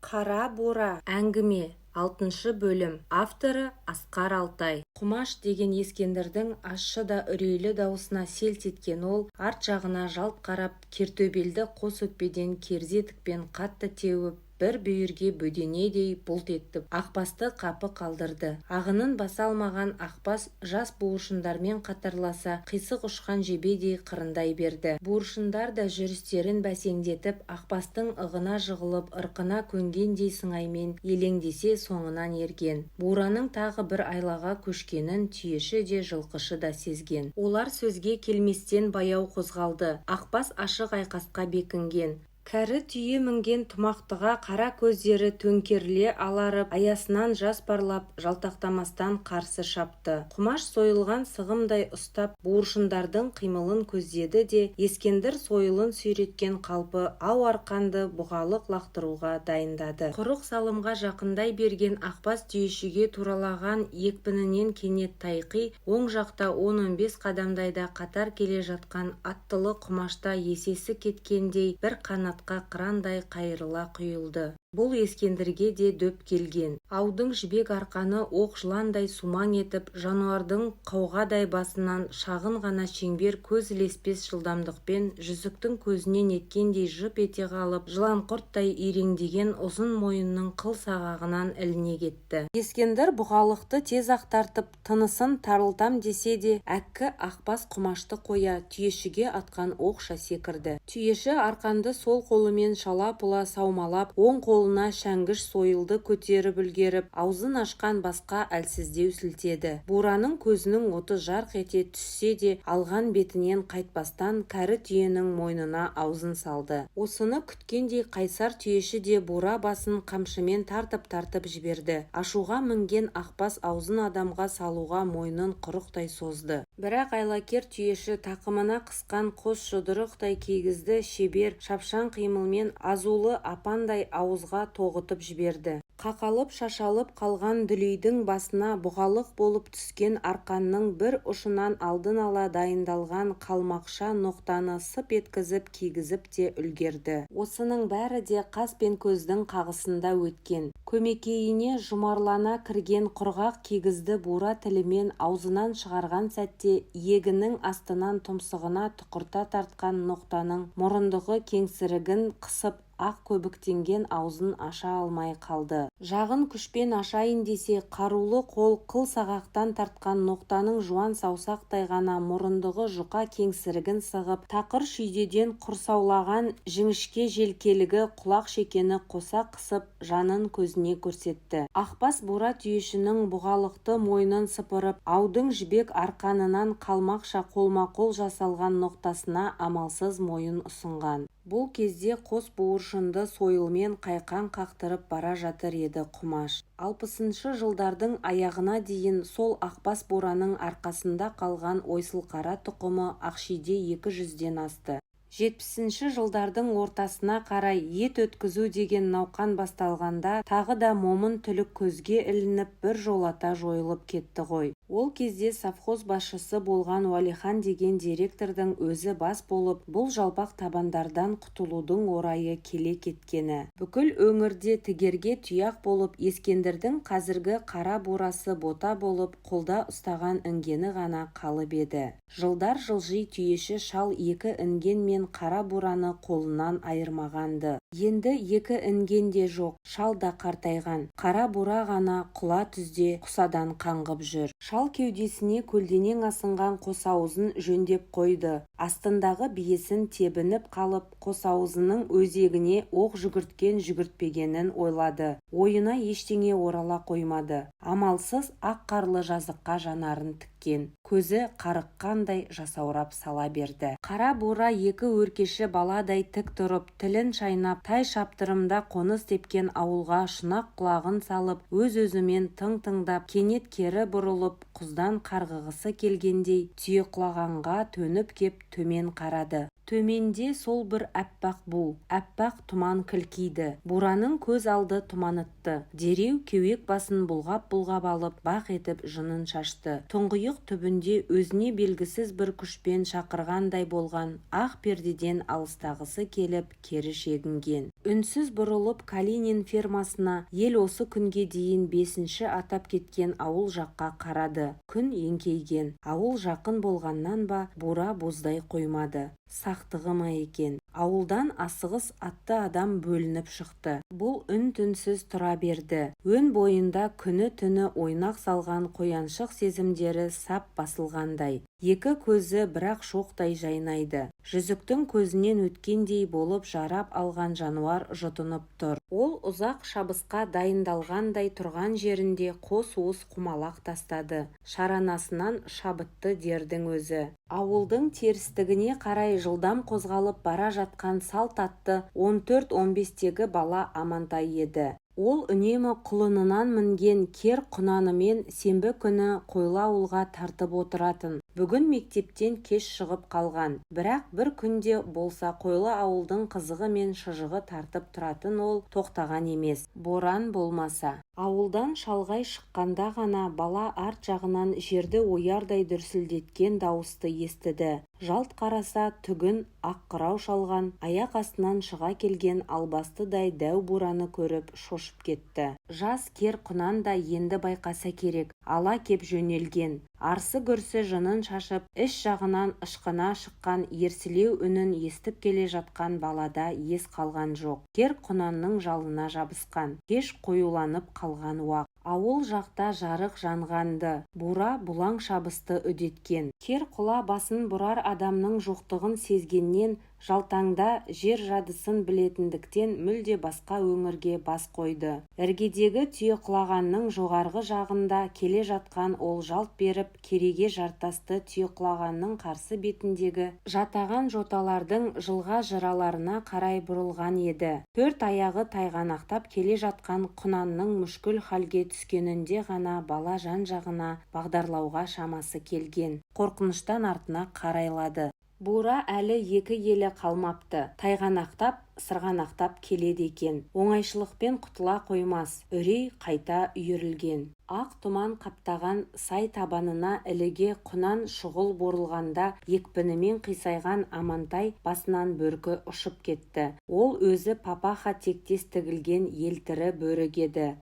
Қара бура. Әңгіме. Алтыншы бөлім. Авторы: Асқар Алтай. Құмаш! Деген Ескендірдің ащы да үрейлі даусына селт еткен ол арт жағына жалт қарап, кертөбелді қос өкпеден керзе етікпен қатты теуіп, бір бүйірге бөденедей бұлт етіп, Ақбасты қапы қалдырды. Ағынын баса алмаған Ақбас жас буыршындармен қатарласа қисық ұшқан жебедей қырындай берді. Буыршындар да жүрістерін бәсеңдетіп, Ақбастың ығына жығылып, ырқына көнгендей сыңаймен елеңдесе соңынан ерген. Бураның тағы бір айлаға көшкенін түйеші де, жылқышы да сезген. Олар сөзге келместен баяу қозғалды. Ақбас ашық айқасқа бекінген. Кәрі түйе мінген тымақтыға қара көздері төңкеріле аларып, аясынан жас парлап, жалтақтамастан қарсы шапты. Құмаш сойылған сығымдай ұстап, буыршындардың қимылын көздеді де, Ескендір сойылын сүйреткен қалпы ау арқанды бұғалық лақтыруға дайындады. Құрық салымға жақындай берген Ақбас түйешіге туралаған екпінінен кенет тайқи, оң жақта 10-15 қадамдайда қатар келе жатқан аттылы Құмашта есесі кеткендей бір қанатқа қырандай қайырыла құйылды. Бұл Ескендірге де дөп келген. Аудың жібек арқаны оқ жыландай сумаң етіп, жануардың қауғадай басынан шағын ғана шеңбер көз ілеспес жылдамдықпен жүзіктің көзінен еткендей жып ете қалып, жыланқұрттай иреңдеген ұзын мойынның қыл сағағынан іліне кетті. Ескендір бұғалықты тез-ақ тартып, тынысын тарылтам десе де, әккі Ақбас Құмашты қоя, түйешіге атқан оқша секірді. Түйеші арқанды сол қолымен шала-пұла саумалап, оң қолына шәңгіш сойылды көтеріп үлгеріп, аузын ашқан басқа әлсіздеу сілтеді. Бураның көзінің оты жарқ ете түссе де, алған бетінен қайтпастан кәрі түйенің мойнына аузын салды. Осыны күткендей қайсар түйеші де бура басын қамшымен тартып-тартып жіберді. Ашуға мінген Ақбас аузын адамға салуға мойнын құрықтай созды. Бірақ айлакер түйеші тақымына қысқан қос жұдырықтай кигізді шебер, шапшаң қимылмен азулы апандай ауызға тоғытып жіберді. Қақалып-шашалып қалған дүлейдің басына бұғалық болып түскен арқанның бір ұшынан алдын ала дайындалған қалмақша ноқтаны сып еткізіп кигізіп те үлгерді. Осының бәрі де қас пен көздің қағысында өткен. Көмекейіне жұмарлана кірген құрғақ кигізді бура тілімен аузынан шығарған сәтте иегінің астынан тұмсығына тұқырта тартқан ноқтаның мұрындығы кеңсірігін қысып, ақ көбіктенген аузын аша алмай қалды. Жағын күшпен ашайын десе, қарулы қол қыл сағақтан тартқан ноқтаның жуан саусақтай ғана мұрындығы жұқа кеңсірігін сығып, тақыр шүйдеден құрсаулаған жіңішке желкелігі құлақ шекені қоса қысып, жанын көзіне көрсетті. Ақбас бура түйешінің бұғалықты мойнын сыпырып, аудың жібек арқанынан қалмақша қолма-қол жасалған ноқтасына амалсыз мойын ұсынған. Бұл кезде қос буыршынды сойылмен қайқаң қақтырып бара жатыр еді Құмаш. 60-шы жылдардың аяғына дейін сол Ақбас бураның арқасында қалған Ойсылқара тұқымы Ақшиде 200-ден асты. 70-ші жылдардың ортасына қарай ет өткізу деген науқан басталғанда тағы да момын түлік көзге ілініп, біржолата жойылып кетті ғой. Ол кезде совхоз басшысы болған Уәлихан деген директордың өзі бас болып, бұл жалпақ табандардан құтылудың орайы келе кеткені. Бүкіл өңірде тігерге тұяқ болып, Ескендірдің қазіргі қара бурасы бота болып, қолда ұстаған інгені ғана қалып еді. Жылдар жылжи түйеші шал екі інген мен қара бураны қолынан айырмаған-ды. Енді екі інген де жоқ, шал да қартайған. Қара бура ғана құла түзде құсадан қаңғып жүр. Шал кеудесіне көлденең асынған қосауызын жөндеп қойды. Астындағы биесін тебініп қалып, қосауызының өзегіне оқ жүгірткен жүгіртпегенін ойлады. Ойына ештеңе орала қоймады. Амалсыз ақ қарлы жазыққа жанарын тіккен. Көзі қарыққандай жасаурап сала берді. Қара бура екі өркеші баладай тік тұрып, тілін шайнап, тай шаптырымда қоныс тепкен ауылға шұнақ құлағын салып, өз-өзімен тың тыңдап, кенет кері бұрылып, құздан қарғығысы келгендей, түйеқұлағанға төніп кеп төмен қарады. Төменде сол бір аппақ бу, аппақ тұман кілкиді. Бураның көз алды тұманытты. Дереу кеуек басын бұлғап-бұлғап алып, бақ етіп жынын шашты. Тұңғиық түбінде өзіне белгісіз бір күшпен шақырғандай болған ақ пердеден алыстағысы келіп, кері шегінген. Үнсіз бұрылып Калинин фермасына, ел осы күнге дейін бесінші атап кеткен ауыл жаққа қарады. Күн еңкейген. Ауыл жақын болғаннан ба, бура боздай қоймады. Сақтығы ма екен? Ауылдан асығыс атты адам бөлініп шықты. Бұл үн-түнсіз тұра берді. Өн бойында күні-түні ойнақ салған қояншық сезімдері сап басылғандай. Екі көзі бірақ шоқтай жайнайды. Жүзіктің көзінен өткендей болып жарап алған жануар жұтынып тұр. Ол ұзақ шабысқа дайындалғандай тұрған жерінде қос уыс құмалақ тастады. Шаранасынан шабытты дердің өзі. Ауылдың терістігіне қарай жылдам қозғалып бара жатқан салт атты 14-15-тегі бала Амантай еді. Ол үнемі құлынынан мінген кер құнанымен сенбі күні қойлы ауылға тартып отыратын. Бүгін мектептен кеш шығып қалған. Бірақ бір күнде болса қойлы ауылдың қызығы мен шыжығы тартып тұратын ол тоқтаған емес. Боран болмаса. Ауылдан шалғай шыққанда ғана бала арт жағынан жерді оярдай дүрсілдеткен дауысты естіді. Жалт қараса, түгін ақ қырау шалған, аяқ астынан шыға келген албастыдай дәу бураны көріп шошып кетті. Жас кер құнан да енді байқаса керек, ала кеп жөнелген. Арсы-гүрсі жынын шашып, іш жағынан ышқына шыққан ерсілеу үнін естіп келе жатқан балада ес қалған жоқ. Кер құнанның жалына жабысқан. Кеш қоюланып қалған уақ. Ауыл жақта жарық жанған-ды. Бура бұлаң шабысты үдеткен. Кер құла басын бұрар адамның жоқтығын сезгеннен жалтаңда жер жадысын білетіндіктен мүлде басқа өңірге бас қойды. Іргедегі Түйеқұлағанның жоғарғы жағында келе жатқан ол жалт беріп, кереге жартасты Түйеқұлағанның қарсы бетіндегі жатаған жоталардың жылға-жыраларына қарай бұрылған еді. Төрт аяғы тайғанақтап келе жатқан құнанның мүшкіл халге түскенінде ғана бала жан-жағына бағдарлауға шамасы келген. Қорқыныштан артына қарайлады. Бура әлі екі елі қалмапты. Тайғанақтап, сырғанақтап келеді екен. Оңайшылықпен құтыла қоймас. Үрей қайта үйірілген. Ақ тұман қаптаған сай табанына іліге құнан шұғыл бұрылғанда екпінімен қисайған Амантай басынан бөркі ұшып кетті. Ол өзі папаха тектес тігілген елтірі бөрік еді.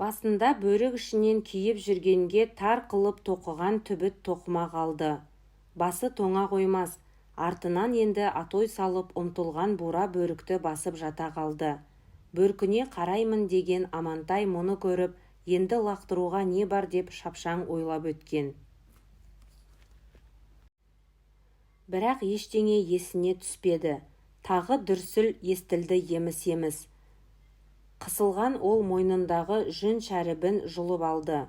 Басында бөрік ішінен киіп жүргенге тар қылып тоқыған түбіт тоқыма қалды. Басы тоңа қоймас, артынан енді атой салып ұмтылған бура бөрікті басып жата қалды. Бөркіне қараймын деген Амантай мұны көріп, енді лақтыруға не бар деп шапшаң ойлап өткен. Бірақ ештеңе есіне түспеді. Тағы дүрсіл естілді еміс-еміс. Қысылған ол мойнындағы жүн шәрібін жұлып алды.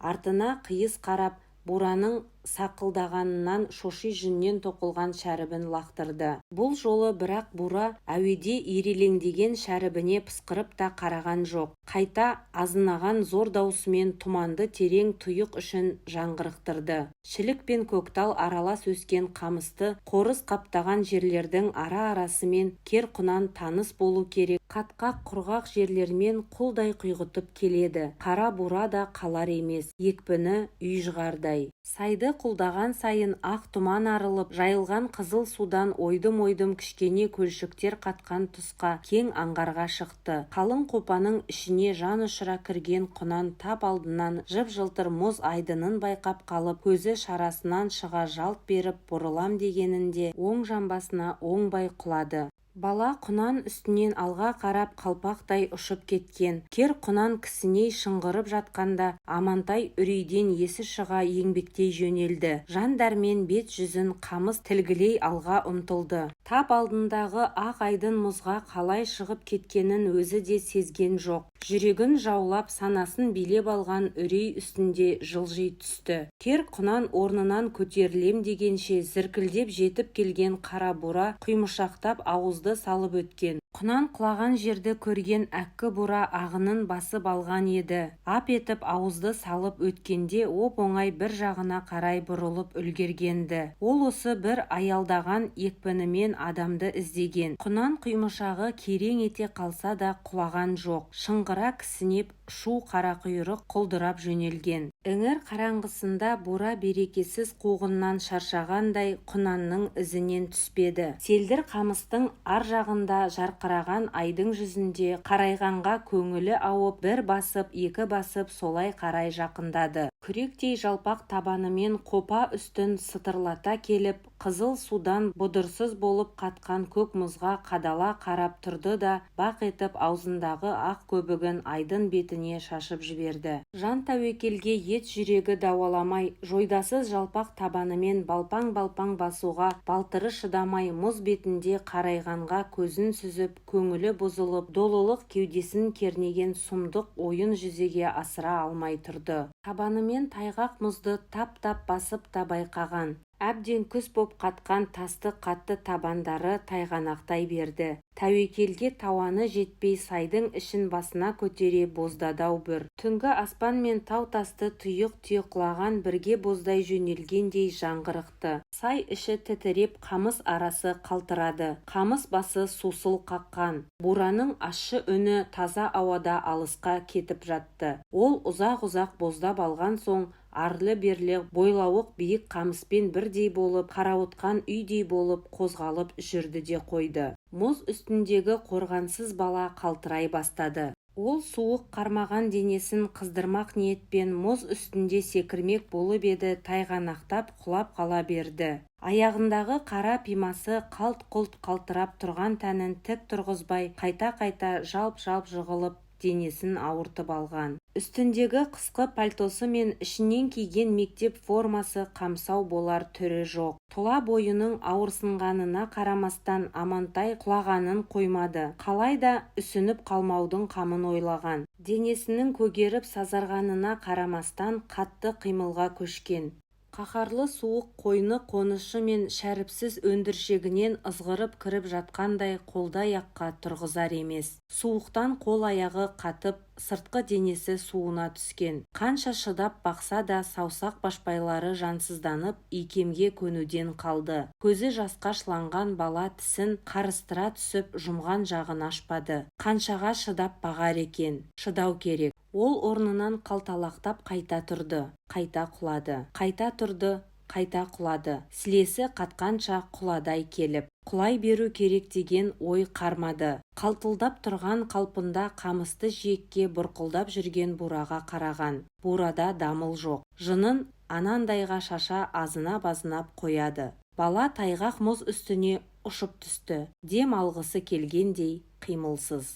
Артына қиыс қарап, бураның сақылдағанынан шоши жүннен тоқылған шәрібін лақтырды. Бұл жолы бірақ бура әуеде ирелеңдеген шәрібіне пысқырып та қараған жоқ. Қайта азынаған зор даусымен тұманды терең тұйық ішін жаңғырықтырды. Шілік пен көктал аралас өскен қамысты қорыс қаптаған жерлердің ара-арасымен кер құнан таныс болу керек. Қатқақ құрғақ жерлермен құлдай құйғытып келеді. Қара бура да қалар емес, екпіні үй жығардай. Сайды құлдаған сайын ақ тұман арылып, жайылған қызыл судан ойдым-ойдым кішкене көлшіктер қатқан тұсқа кең аңғарға шықты. Қалың қопаның ішіне жан ұшыра кірген құнан тап алдынан жып-жылтыр мұз айдынын байқап қалып, көзі шарасынан шыға жалт беріп бұрылам дегенінде оң жамбасына оңбай құлады. Бала құнан үстінен алға қарап қалпақтай ұшып кеткен. Кер құнан кісіней шыңғырып жатқанда Амантай үрейден есі шыға еңбектей жөнелді. Жан дәрмен бет жүзін қамыс тілгілей алға ұмтылды. Тап алдындағы ақ айдын мұзға қалай шығып кеткенін өзі де сезген жоқ. Жүрегін жаулап, санасын билеп алған үрей үстінде жылжи түсті. Кер құнан орнынан көтерілем дегенше зіркілдеп жетіп келген қара бура құймышақтап ауызды салып өткен. Құнан құлаған жерді көрген әккі бура ағынын басып алған еді. Ап етіп ауызды салып өткенде оп-оңай бір жағына қарай бұрылып үлгергенді. Ол осы бір аялдаған екпінімен адамды іздеген. Құнан құймышағы керең ете қалса да құлаған жоқ. Шыңғыра кісінеп Шу қарақұйрық құлдырап жөнелген. Іңір қараңғысында бура берекесіз қуғыннан шаршағандай құнанның ізінен түспеді. Селдір қамыстың ар жағында жарқыраған айдың жүзінде қарайғанға көңілі ауып, бір басып, екі басып солай қарай жақындады. Күректей жалпақ табанымен қопа үстін сытырлата келіп, қызыл судан бұдырсыз болып қатқан көк мұзға қадала қарап тұрды да, бақ етіп аузындағы ақ көбігін айдын бетіне шашып жіберді. Жан тәуекелге ет жүрегі дауаламай, жойдасыз жалпақ табанымен балпаң-балпаң басуға балтыры шыдамай, мұз бетінде қарайғанға көзін сүзіп, көңілі бұзылып, долылық кеудесін кернеген сұмдық ойын жүзеге асыра алмай тұрды. Табанымен тайғақ мұзды тап-тап басып та байқаған. Әбден күс боп қатқан тасты қатты табандары тайғанақтай берді. Тәуекелге тауаны жетпей сайдың ішін басына көтере боздады-ау бүр. Түнгі аспан мен тау-тасты тұйық тұйықлаған бірге боздай жөнелгендей жаңғырықты. Сай іші тітіреп, қамыс арасы қалтырады. Қамыс басы сусыл қаққан. Бураның ащы үні таза ауада алысқа кетіп жатты. Ол ұзақ-ұзақ боздап алған соң арлы-берлі бойлауық биік қамыспен бірдей болып, қарауытқан үйдей болып қозғалып жүрді де қойды. Мұз үстіндегі қорғансыз бала қалтырай бастады. Ол суық қармаған денесін қыздырмақ ниетпен мұз үстінде секірмек болып еді, тайғанақтап құлап қала берді. Аяғындағы қара пимасы қалт-құлт қалтырап тұрған тәнін тік тұрғызбай, қайта-қайта жалп-жалп жығылып, денесін ауыртып алған. Үстіндегі қысқы пальтосы мен ішінен киген мектеп формасы қамсау болар түрі жоқ. Тұла бойының ауырсынғанына қарамастан Амантай құлағанын қоймады. Қалай да үсініп қалмаудың қамын ойлаған. Денесінің көгеріп сазарғанына қарамастан қатты қимылға көшкен. Қаһарлы суық қойны-қонышы мен шәріпсіз өндіршегінен ызғырып кіріп жатқандай қолды-аяққа тұрғызар емес. Суықтан қол-аяғы қатып, сыртқы денесі суына түскен. Қанша шыдап бақса да саусақ башпайлары жансызданып, икемге көнуден қалды. Көзі жасқа шыланған бала тісін қарыстыра түсіп, жұмған жағын ашпады. Қаншаға шыдап бағар екен? Шыдау керек. Ол орнынан қалталақтап қайта тұрды, қайта құлады. Қайта тұрды, қайта құлады. Сілесі қатқанша құладай келіп. Құлай беру керек деген ой қармады. Қалтылдап тұрған қалпында қамысты жиекке бұрқылдап жүрген бураға қараған. Бурада дамыл жоқ. Жынын анандайға шаша азынап-азынап қояды. Бала тайғақ мұз үстіне ұшып түсті. Дем алғысы келгендей қимылсыз.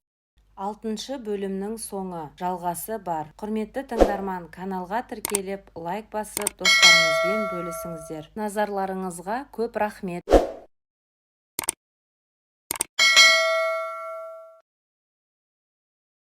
Алтыншы бөлімнің соңы. Жалғасы бар. Құрметті тыңдарман, каналға тіркеліп, лайк басып, достарыңызбен бөлісіңіздер. Назарларыңызға көп рахмет.